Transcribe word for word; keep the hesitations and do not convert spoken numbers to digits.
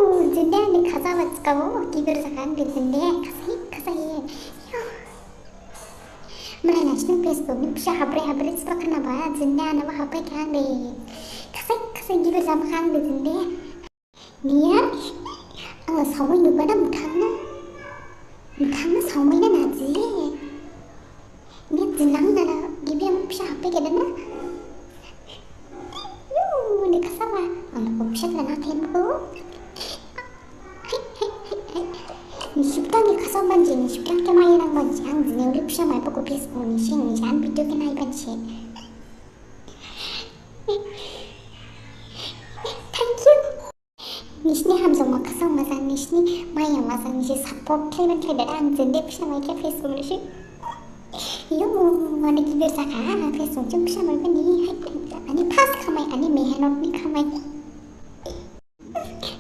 Jinde ani khajaba thikhabo gibir jakha ang de jinde. Khasai khasai. Yo. Malai nasi ni Facebook ni pisa habre habre thiba khnaba jinde anaba habre kha ang de. Khasai khasai gibir jakha ang de jinde. Niya, ang la saomai nuba na muthang na. Muthang na saomai na naji. Niya jinang na na gibi ang pisa hape keda na. Yo, ni khasaba. Ang la pisa la na khlem ko. Ni sibtang ni khasaba banji, ni sibtang khe maya nang banji. Ang jini uli pisa mai poko Facebook ni sing ni jan video khe nai banji. Thank you. Nisini hamjaoma khasao majang, nisini maya majang, nisi support khlaimane khlai dada ang jende pisa maikhe Facebook nisi. Yo, ani gibir jakha, Facebook jang pisa maibani, hai, ani first khamai, ani mehenot ni khamai.